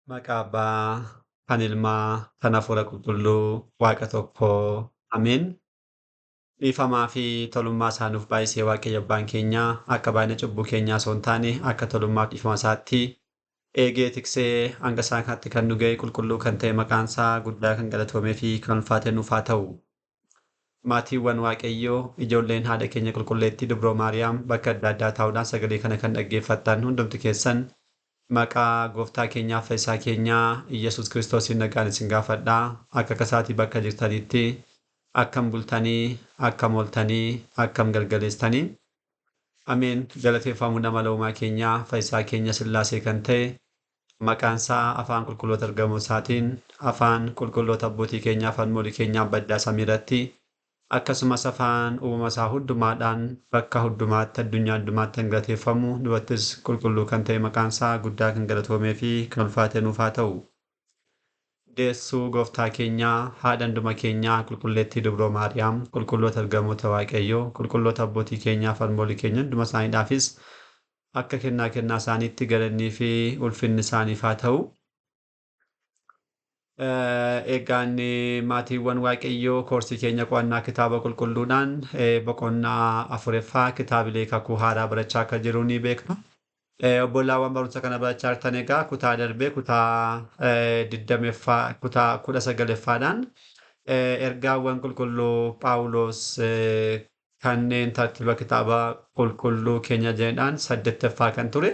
Maqaa Abbaa, kan Ilmaa, kan Hafuura Qulqulluu, Waaqa tokkoo. Ameen. Dhiifamaa fi tolummaa isaa nuuf baay'isee Waaqayyo Abbaan keenya akka baay'ina cubbuu keenyaa osoo hin taane akka tolummaa fi dhiifama isaatti eegee tiksee hanga isaa kanatti kan nu ga'e qulqulluu kan ta'e maqaan isaa guddaa kan galatoomee fi kan ulfaate nuuf haa ta'u. Maatiiwwan Waaqayyoo, ijoolleen haadha keenya qulqulleettii Dubroo Maariyaam bakka adda addaa taa'uudhaan sagalee kana kan dhaggeeffattan hundumti keessan maqaa gooftaa keenyaa fayyisaa keenyaa Iyyasuus Kiristoosiin nagaan isin gaafadhaa. Akka kasaatii bakka jirtanitti akkam bultanii, akkam ooltanii, akkam galgaleessitanii. Ameen. Galateeffamuu nama loomaa keenyaa fayyisaa keenya Sillaasee kan ta'e maqaan isaa afaan qulqulloota ergamoo isaatiin afaan qulqulloota abbootii keenyaa afaan moolii keenyaa baddaa samii irratti akkasumas afaan uumama isaa hundumaadhaan bakka hundumaatti addunyaa hundumaatti kan galateeffamu dubattis qulqulluu kan ta'e maqaan isaa guddaa kan galatoomee fi kan ulfaate nuuf haa ta'u. Deessuu gooftaa keenyaa haadha hunduma keenyaa qulqulleettii Dubroo Maariyaam qulqulloota ergamoota Waaqayyoo qulqulloota abbootii keenyaa afaan moolii keenya hunduma isaaniidhaafis akka kennaa kennaa isaaniitti galannii fi ulfinni isaaniif haa ta'u. Egaan maatiiwwan Waaqayyoo koorsii keenya qo'annaa kitaaba qulqulluudhaan boqonnaa afuraffaa kitaabilee kakuu haaraa barachaa akka jiru ni beekna. Obbolaawwan barumsa kana barachaa jirtan egaa kutaa darbee kutaa digdameffaa kutaa 19ffaadhaan ergaawwan qulqulluu Phaawulos kanneen tartiiba kitaaba qulqulluu keenya jedhan 8ffaa kan ture.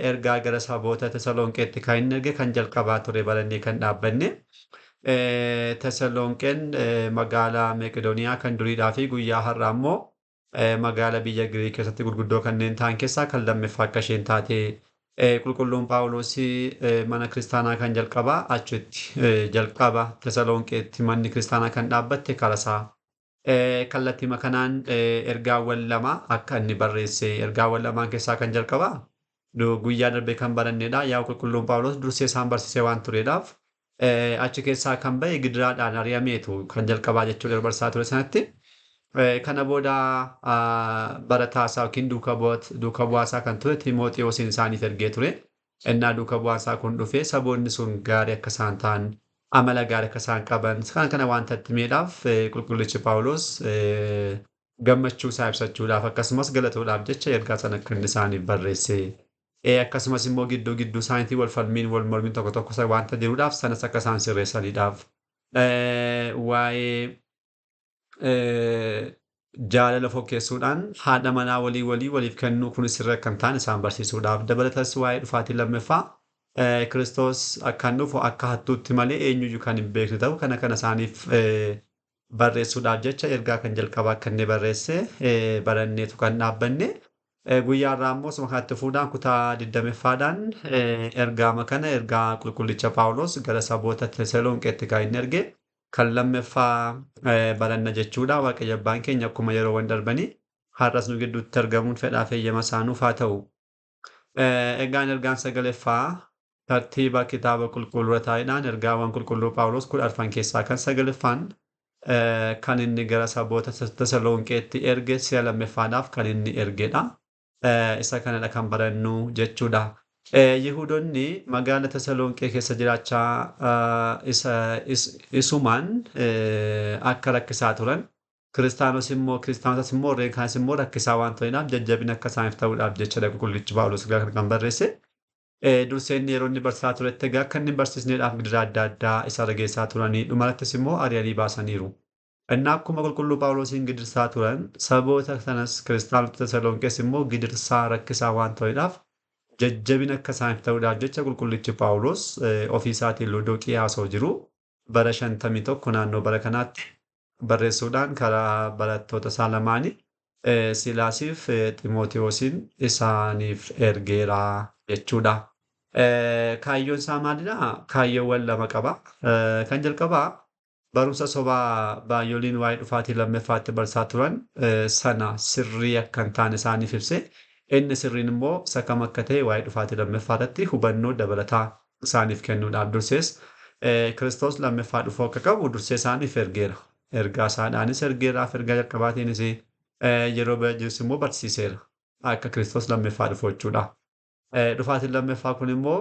Ergaa gara saboota Tesalonqeetti kan inni erge kan jalqabaa ture barannee kan dhaabbanne. Tesalonqeen magaalaa Meqedooniyaa kan duriidhaa fi guyyaa har'aa immoo magaalaa biyya Giriik keessatti gurguddoo kanneen ta'an keessaa kan lammaffaa akka isheen taate qulqulluun Phaawulos mana kiristaanaa kan jalqabaa achitti jalqaba Tesalonqeetti manni kiristaanaa kan dhaabbatte karasaa. Kallattii kanaan ergaawwan lama akka inni barreesse ergaawwan lamaan keessaa kan jalqabaa guyyaa darbee kan barannedha. Yaa qulqulluun Phaawulos dursee isaan barsiisee waan tureedhaaf achi keessaa kan ba'e gidiraadhaan ari'ameetu kan jalqabaa jechuudha yeroo barsiisaa ture sanatti. Kana booda barataa isaa yookiin duuka bu'aasaa kan ture Timootewosiin isaaniif ergee ture. Innaa duuka bu'aasaa kun dhufee saboonni sun gaarii akka isaan ta'an amala gaarii akka isaan qaban kan kana waanta itti himeedhaaf qulqullichi Phaawulos gammachuu isaa ibsachuudhaaf akkasumas galatuudhaaf jecha ergaa sana akka inni isaaniif barreesse. Akkasumas immoo gidduu gidduu isaaniitii wal falmiin wal mormiin tokko tokko waanta jiruudhaaf sanas akka isaan sirreessaniidhaaf. Waa'ee jaalala fokkeessuudhaan haadha manaa walii walii waliif kennuu kunis sirrii akka hin taane isaan barsiisuudhaaf. Dabalatas waa'ee dhufaatii lammaffaa Kiristoos akkaan dhufu akka hattuutti malee eenyuyyuu kan hin beekne ta'u kana kana isaaniif barreessuudhaaf jecha ergaa kan jalqabaa akka inni barreesse baranneetu kan dhaabbanne. Guyyaa irraa immoo suma kanatti fuudhaan kutaa 20ffaadhaan ergaama kana ergaa qulqullicha Phaawulos gara saboota Tesalonqeetti kan inni erge kan lammaffaa baranna jechuudha. Waaqayyo Abbaan keenya akkuma yeroowwan darbanii har'as nu gidduutti argamuun fedhaa fi eeyyama isaa nuuf haa ta'u. Egaan ergaan sagaleeffaa tartiiba kitaaba qulqulluu taa'edhaan ergaawwan qulqulluu Phaawulos 14 keessaa kan sagaleeffaan kan inni gara saboota Tesalonqeetti erge si'a lammaffaadhaaf kan inni ergedha. Isa kanadha kan barannu jechuudha. Yihudoonni magaala Tesalonqee keessa jiraachaa isumaan akka rakkisaa turan kiristaanos immoo kiristaanotas immoo warreen kaanis immoo rakkisaa waan turaniif jajjabina akka isaaniif ta'uudhaaf jecha qulqullichi Phaawulos kan barreesse. Dursee inni yeroo inni barsiisaa turetti egaa akka inni hin barsiisneedhaaf gidiraa adda addaa isa rageessaa turanii dhumarrattis immoo ari'anii baasaniiru. Innaa akkuma qulqulluu Phaawulosiin gidirsaa turan saboota sanas kiristaanota Tesalonqees immoo gidirsaa rakkisaa waan turaniidhaaf jajjabina akka isaaniif ta'uudhaaf jecha qulqullichi Phaawulos ofii isaatiin Lodoqiyaa osoo jiru bara 51 naannoo bara kanaatti barreessuudhaan karaa barattoota isaa lamaanii Silaasiif Ximootewosiin isaaniif ergeera jechuudha. Kaayyoon isaa maalidhaa? Kaayyoowwan lama qaba. Kan jalqabaa barumsa sobaa baay'ooliin waa'ee dhufaatii lammaffaatti barsiisaa turan sana sirrii akka hin taane isaaniif ibse. Inni sirriin immoo isa kam akka ta'e waa'ee dhufaatii lammaffaa irratti hubannoo dabalataa isaaniif kennuudhaaf dursees Kiristoos lammaffaa dhufuu akka qabu dursee isaaniif ergeera. Ergaa isaadhaanis ergeeraaf ergaa jalqabaatiinis yeroo bira jirus immoo barsiiseera. Akka Kiristoos lammaffaa dhufu jechuudha. Dhufaatiin lammaffaa kun immoo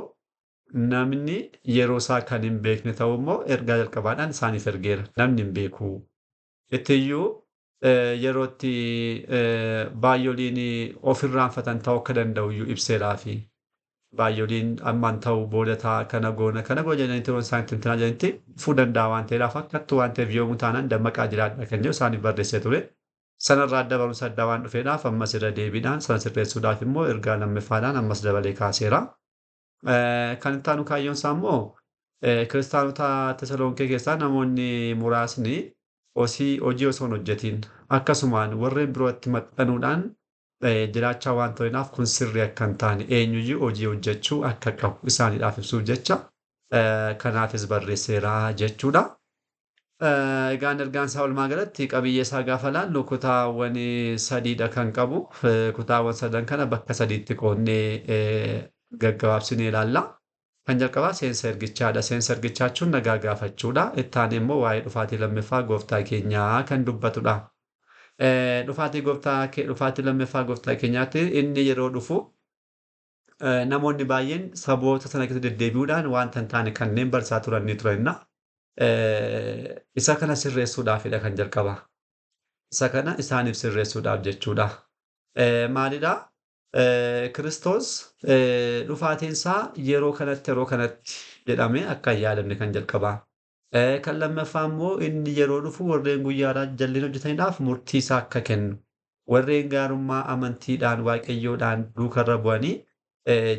Namni yeroo isaa kan hin beekne ta'uu immoo ergaa jalqabaadhaan isaaniif ergeera. Namni hin beeku. Ittiyyuu yerootti baay'ooliin of irraanfatan ta'uu akka danda'u iyyuu ibseeraafi. Baay'ooliin ammaan ta'uu booda ta'a kana goona kana goona jedhanii yeroo isaan itti himtanaa jedhanitti dhufuu danda'a waan ta'eedhaaf akkattuu waan ta'eef yoomuu taanaan dammaqaa jiraadha kan jedhu isaaniif barreessee ture. Sanarraa adda barumsa addaa waan dhufeedhaaf ammas irra deebiidhaan sana sirreessuudhaaf immoo ergaa lammaffaadhaan ammas dabalee kaaseera. Kan itti aanu kaayyoon isaa immoo kiristaanota Tasaloonkee keessaa namoonni muraasni hojii osoo hin hojjetiin akkasumaan warreen birootti maxxanuudhaan jiraachaa waan turaniif kun sirrii akka hin taane eenyuyyuu hojii hojjechuu akka qabu isaaniidhaaf ibsuuf jecha kanaafis barreesseera jechuudha. Egaan ergaan isaa walumaa galatti qabiyyee isaa gaafa laallu kutaawwan sadiidha kan qabu. Kutaawwan sadan kana bakka sadiitti qoodnee gaggabaabsinee ilaalla. Kan jalqabaa seensa ergichaadha. Seensa ergichaa jechuun nagaa gaafachuudha. Itti aanee immoo waa'ee dhufaatii lammaffaa gooftaa keenyaa kan dubbatudha. Dhufaatii lammaffaa gooftaa keenyaatti inni yeroo dhufu namoonni baay'een saboota sana keessa deddeebi'uudhaan wanta hin taane kanneen barsaa turan ni turanna. Isa kana sirreessuudhaafidha kan jalqabaa. Isa kana isaaniif sirreessuudhaaf jechuudha. Maalidhaa? Kiristoos dhufaatiin isaa yeroo kanatti jedhamee akka hin yaadamne kan jalqabaa. Kan lammaffaa immoo inni yeroo dhufu warreen guyyaadhaa jal'ina hojjetaniidhaaf murtii isaa akka kennu. Warreen gaarummaa amantiidhaan waaqayyoodhaan duukarra bu'anii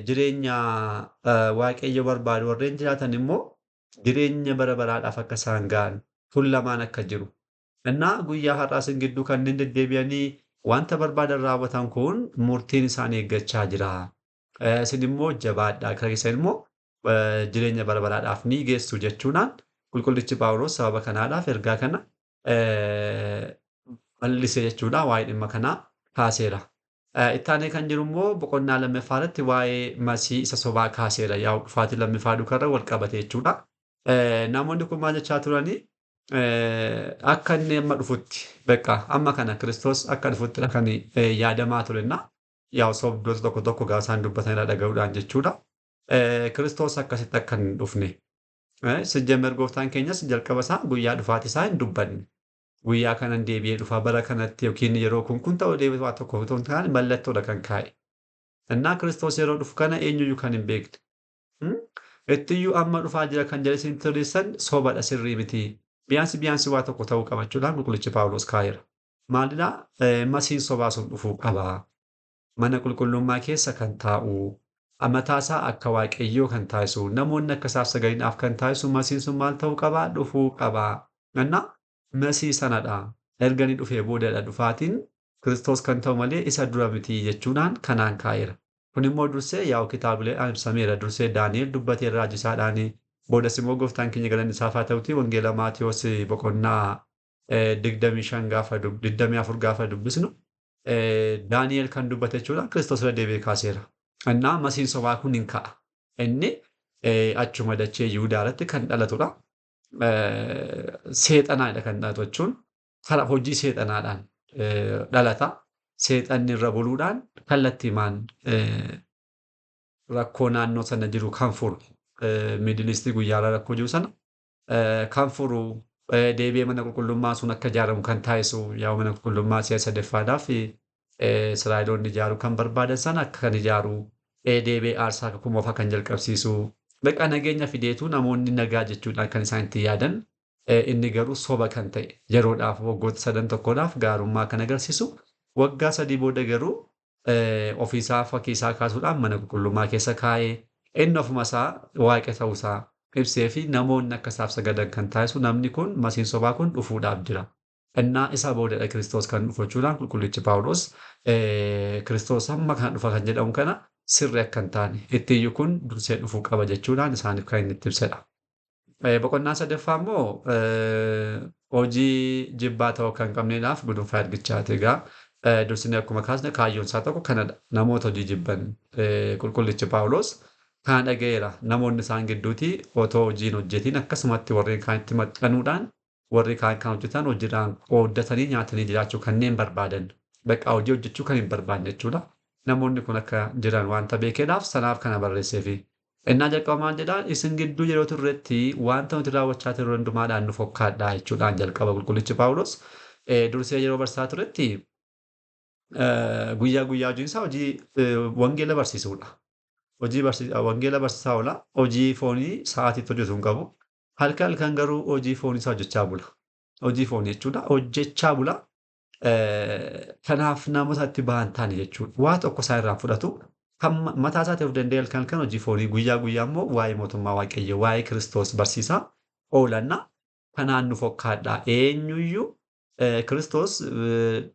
jireenya waaqayyo barbaadu warreen jiraatan immoo jireenya bara baraadhaaf akka isaan ga'an kun lamaan akka jiru. Innaa guyyaa har'aa isin gidduu kanneen deddeebi'anii wanta barbaadan raawwatan kun murtiin isaan eeggachaa jira. Isin immoo jabaadhaa karaa keessan immoo jireenya bara baraadhaaf ni geessu jechuudhaan qulqullichi Phaawulos sababa kanaadhaaf ergaa kana bal'ise jechuudha waa'ee dhimma kanaa kaaseera. Itti aanee kan jiru immoo boqonnaa lammaffaa irratti waa'ee masii isa sobaa kaaseera. Yaa'u dhufaatii lammaffaa duukarra wal qabate jechuudha. Namoonni kun maal jechaa turanii? Akka inni amma dhufutti beekaa amma kana Kiristoos akka dhufuttidha kan yaadamaa turenna. Yaa'u sobdoota tokko tokko gaafa isaan dubbatanidha dhaga'uudhaan jechuudha. Kiristoos akkasitti akka hin dhufne. Sijjammer gooftaan keenyas jalqaba isaa guyyaa dhufaatii isaa hin dubbanne. Guyyaa kanan deebi'ee dhufa bara kanatti yookiin yeroo kun ta'uu deebi'ee waa tokko otoo hin taane mallattoodha kan kaa'e. Innaa Kiristoos yeroo dhufu kana eenyuyyuu kan hin beekne. Ittiyyuu amma dhufaa jira kan jedhe isin toleessan sobadha sirrii miti. Biyaansi waa tokko ta'uu qabachuudhaan qulqullichi Phaawulos kaa'eera. Maalidhaa? Masiin sobaa sun dhufuu qaba. Mana qulqullummaa keessa kan taa'u, mataa isaa akka waaqayyoo kan taasisu, namoonni akka isaaf sagadaniif kan taasisu masiin sun maal ta'uu qaba? Dhufuu qaba. Innaa masii sanadha. Erga inni dhufee boodadha dhufaatiin Kiristoos kan ta'u malee isa dura miti jechuudhaan kanaan kaa'eera. Kun immoo dursee yaa'u kitaabileedhaan ibsameera. Dursee Daani'el dubbateera raajisaadhaani. Boodas immoo gooftaan keenya galanni isaaf haa ta'uti wangeela Maatiyoos boqonnaa 25 gaafa 24 gaafa dubbisnu Daani'el kan dubbate jechuudha Kiristoos irra deebi'ee kaaseera. Innaa masiin sobaa kun hin ka'a. Inni achuma dachee Yihudaa irratti kan dhalatudha. Seexanaadha kan dhalatu jechuun karaa hojii seexanaadhaan dhalata. Seexanni irra buluudhaan kallattiimaan rakkoo naannoo sana jiru kan furu. Miidilistii guyyaarraa rakkoo jiru sana kan furu deebi'ee mana qulqullummaa sun akka ijaaramu kan taasisu yaa'u mana qulqullummaa si'a sadaffaadhaaf Israa'eloonni ijaaruu kan barbaadan sana akka kan ijaaru deebi'ee aarsaa kakuu moofaa kan jalqabsiisu beekaa nageenya fideetu namoonni nagaa jechuudhaan kan isaan itti yaadan inni garuu soba kan ta'e yeroodhaaf waggoota sadan tokkodhaaf gaarummaa kan agarsiisu waggaa sadii booda garuu ofiisaa fakkii isaa kaasuudhaan mana qulqullummaa keessa kaa'ee inni ofuma isaa waaqa ta'uusaa ibsee fi namoonni akka isaaf sagadan kan taasisu namni kun masiin sobaa kun dhufuudhaaf jira. Innaa isa boodadha Kiristoos kan dhufu jechuudhaan qulqullichi Phaawulos Kiristoos amma kana dhufa kan jedhamu kana sirri akka hin taane ittiyyuu kun dursee dhufuu qaba jechuudhaan isaaniif kan inni itti ibsedha. Boqonnaa sadaffaa immoo hojii jibbaa ta'uu kan qabneedhaaf gudunfaa ergichaati. Egaa dursinee akkuma kaasne kaayyoon isaa tokko kanadha. Namoota hojii jibban qulqullichi Phaawulos kan dhaga'eera. Namoonni isaan gidduutti otoo hojii hin hojjetiin akkasumatti warreen kaanitti maxxanuudhaan warri kaan kan hojjetan hojiidhaan qooddatanii nyaatanii jiraachuu kanneen barbaadan bakka hojii hojjechuu kan hin barbaanne jechuudha. Namoonni kun akka jiran wanta beekeedhaaf sanaaf kana barreesseefi. Innaa jalqaba maal jedhaa? Isin gidduu yeroo turretti wanta nuti raawwachaa turre hundumaadhaan nu fokkaadhaa jechuudhaan jalqaba qulqullichi Phaawulos dursee yeroo barsiisaa turetti guyyaa guyyaa hojiin isaa hojii wangeela barsiisuudha. Hojii wangeela barsiisaa oola. Hojii foonii sa'aatiitti hojjetu hin qabu. Halkan halkan garuu hojii foonii isaa hojjechaa bula. Hojii foonii jechuudha. Hojjechaa bula. Kanaaf namoota itti bahan taane jechuudha. Waa tokko isaa irraa fudhatu. Kan mataa isaatiif of danda'e halkan halkan hojii foonii guyyaa guyyaa immoo waa'ee mootummaa Waaqayyoo waa'ee Kiristoos barsiisaa oolanna. Kanaan nu fokkaadhaa. Eenyuyyuu Kiristoos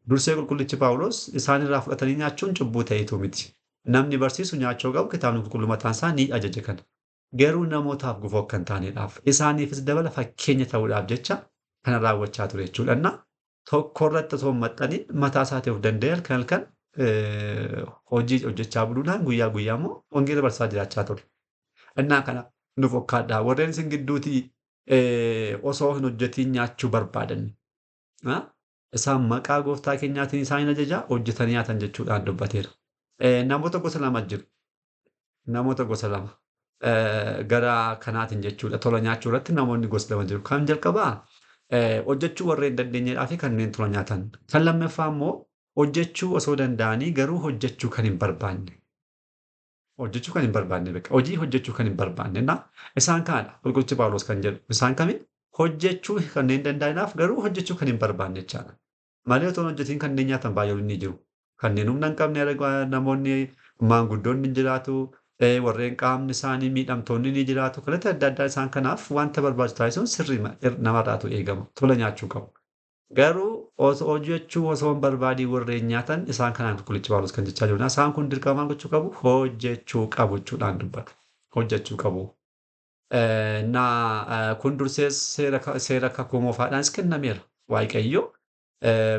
dursee qulqullichi Phaawulos isaan irraa fudhatanii nyaachuun cubbuu ta'eetu miti. Namni barsiisu nyaachuu qabu kitaabni qulqulluu mataan isaa ni ajaja kana. Garuu namootaaf gufuu akka hin taaneedhaaf isaaniifis dabala fakkeenya ta'uudhaaf jecha kana raawwachaa ture jechuudha. Tokko irratti osoo hin maxxaniin mataa isaatiif of danda'e halkan halkan hojii hojjechaa buluudhaan guyyaa guyyaa immoo wangeela barsiisaa jiraachaa ture. Innaa kana nu fokkaadhaa. Warreen isin gidduutii osoo hin hojjetiin nyaachuu barbaadan. Isaan maqaa gooftaa keenyaatiin isaan ajaja hojjetanii nyaatan jechuudhaan dubbateera. Namoota gosa lama jiru. Namoota gosa lama. Gara kanaatiin jechuudha. Tola nyaachuu irratti namoonni gosa lama jiru. Kan jalqabaa hojjechuu warreen dandeenyedhaa fi kanneen tola nyaatan. Kan lammaffaa immoo hojjechuu osoo danda'anii garuu hojjechuu kan hin barbaanne. Hojjechuu kan hin barbaanne beekaa. Hojii hojjechuu kan hin barbaanne. Isaan kanadha. Qulqullichi Phaawulos kan jedhu. Isaan kami? Hojjechuu kanneen danda'anaaf garuu hojjechuu kan hin barbaanne jechaadha. Malee otoo hojjetiin kanneen nyaatan baay'een ni jiru. Kanneen humna hin qabne namoonni maanguddoonni ni jiraatu, warreen qaamni isaanii miidhamtoonni ni jiraatu. Kallattii adda addaa isaan kanaaf wanta barbaachisu taasisuun sirrii namarraatu eegama. Tola nyaachuu qabu. Garuu osoo hojjechuu osoo hin barbaadiin warreen nyaatan isaan kanaan qulqullichi Phaawulos kan jechaa jiru. Isaan kun dirqama gochuu qabu? Hojjechuu qabu jechuudhaan dubbata. Hojjechuu qabu. Na kun dursees seera kakuu moofaadhaanis kennameera. Waaqayyo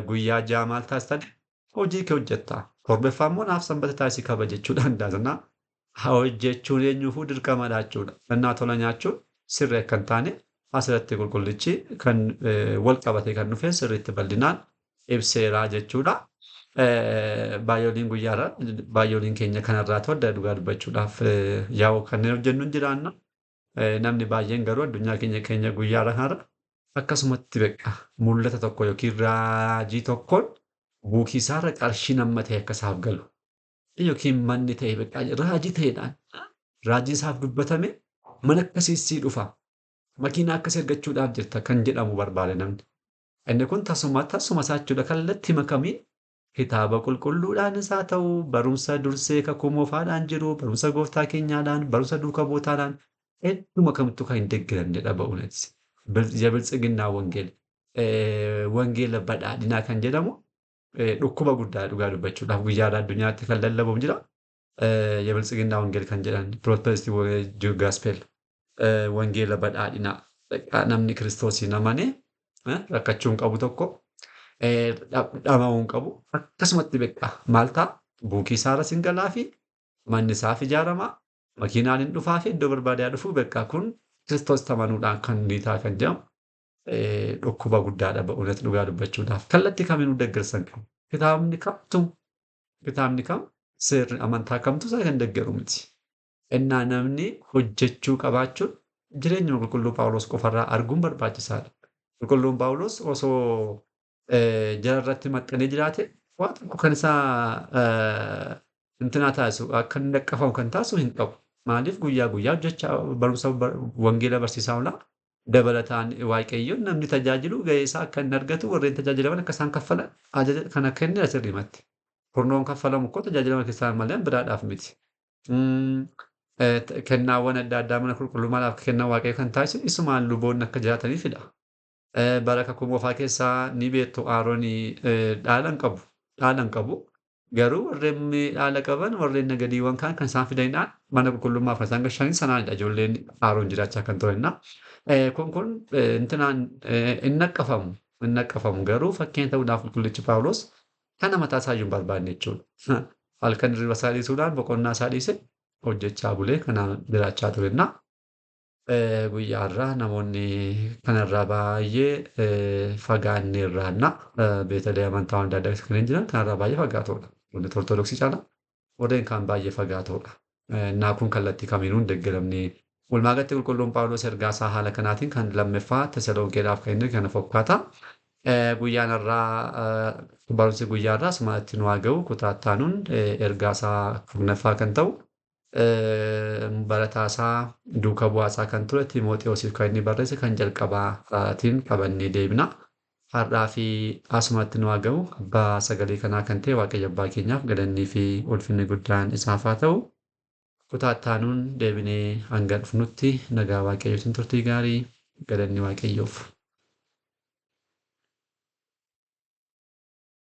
guyyaa ja'a maal taasisa? Hojii kee hojjetta. Torbaffaa immoo naaf sanbata taasisii kabaja jechuudhaan daasana. Hojjechuun eenyuufuu dirqamadha jechuudha. Innaa tola nyaachuun sirrii akka hin taane asirratti qulqullichi kan wal qabatee kan dhufe sirriitti bal'inaan ibseera jechuudha. Baay'ooliin guyyaarra baay'ooliin keenya kanarraa tola dhugaa dubbachuudhaaf yaa'u kanneen hojjennu hin jiraanna. Namni baay'een garuu addunyaa keenya guyyaarra kanarra akkasumatti beekaa mul'ata tokko yookiin raajii tokkoon buukii isaarra qarshii nama ta'e akka isaaf galu yookiin manni ta'e beekaa raajii ta'eedhaan raajii isaaf dubbatame mana akkasii sii dhufa makiinaa akkasii argachuudhaaf jirta kan jedhamu barbaade namni. Inni kun tasuma tasuma isaa jechuudha kallattii makamiin kitaaba qulqulluudhaanis haa ta'u barumsa dursee kakuu moofaadhaan jiru barumsa gooftaa keenyaadhaan barumsa duuka bu'ootaadhaan hedduma kamittuu kan hin deeggaramnedha ba'uunis. የብልጽግና ወንጌል wangeela badhaadhinaa kan jedhamu dhukkuba guddaa dhugaa dubbachuudhaaf guyyaadhaa addunyaatti kan lallabamu jira. የብልጽግና ወንጌል kan jedhan Prosperity Gospel wangeela badhaadhinaa namni kiristoosiin amane rakkachuu hin qabu tokko dhama'uu hin qabu akkasumatti beekaa maal ta'a buukii isaarra singalaa fi manni isaaf ijaarama makiinaan hin dhufaa fi iddoo barbaadaa dhufuu beekaa kun Kiristoos amanuudhaan kan ni ta'a kan jedhamu dhukkuba guddaadha ba'uunet dhugaa dubbachuudhaaf kallattii kamiinuu deeggarsan qabu. Kitaabni kamtu kitaabni kam seerri amantaa kamtu isaa kan deeggaru miti. Innaa namni hojjechuu qabaachuun jireenya qulqulluu Phaawulos qofarraa arguun barbaachisaadha. Qulqulluun Phaawulos osoo jararratti maxxanee jiraate waa tokko kan isaa intinaa taasisu akka inni dhaqqafamu kan taasisu hin qabu. Maaliif guyyaa guyyaa hojjechaa barumsa wangeela barsiisaa oola. Dabalataan Waaqayyoon namni tajaajilu gahee isaa akka inni argatu warreen tajaajilaman akka isaan kaffalan ajaja kana kenne asirrimatti. Kurnoon kaffalamu koo tajaajilama keessaa malee biraadhaaf miti. Kennaawwan adda addaa mana qulqullummaadhaaf kennan Waaqayyo kan taasisu isumaan luboonni akka jiraataniifidha. Bara kakuu moofaa keessaa ni beektu Aaroon dhaala hin qabu. Dhaala hin qabu. Garuu warreen dhaala qaban warreen nagadiiwwan kaan kan isaan fidanidhaan mana qulqullummaaf kan isaan gashanii sanaanidha ijoolleen Aaroon jiraachaa kan turanidha. Kun kun intinaan hin naqqafamu. Hin naqqafamu garuu fakkeenya ta'uudhaaf qulqullichi Phaawulos kana mataa isaa iyyuu hin barbaanne jechuudha. Halkan hirriba isaa dhiisuudhaan boqonnaa isaa dhiise hojjechaa bulee kanaan jiraachaa turenna. Guyyaa har'aa namoonni kanarraa baay'ee fagaanneerraanna. Beetelee amantaa adda addaa kanneen jiran kanarraa baay'ee fagaatoodha. Warri Ortodoksii caalaa warreen kaan baay'ee fagaatoodha. Innaa kun kallattii kamiinuu hin deeggaramne. Walumaa galatti qulqulluun Phaawulos ergaa isaa haala kanaatiin kan lammaffaa Tasalonqeedhaaf kan inni kana fakkaata. Guyyaan har'aa barumsi guyyaa har'aa asumatti nu haa ga'u kutaa itti aanuun ergaa isaa kurnaffaa kan ta'u barataa isaa duuka bu'aa isaa kan ture Tiimootewoosiif kan inni barreesse kan jalqabaatiin qabannee deebina. Har'aa fi asumatti nu haa ga'u abbaa sagalee kanaa kan ta'e Waaqayyo abbaa keenyaaf galannii fi ulfinni guddaan isaaf haa ta'u. Kutaa itti aanuun deebinee hanga dhufnutti nagaa Waaqayyootiin turtii gaarii galanni Waaqayyoof.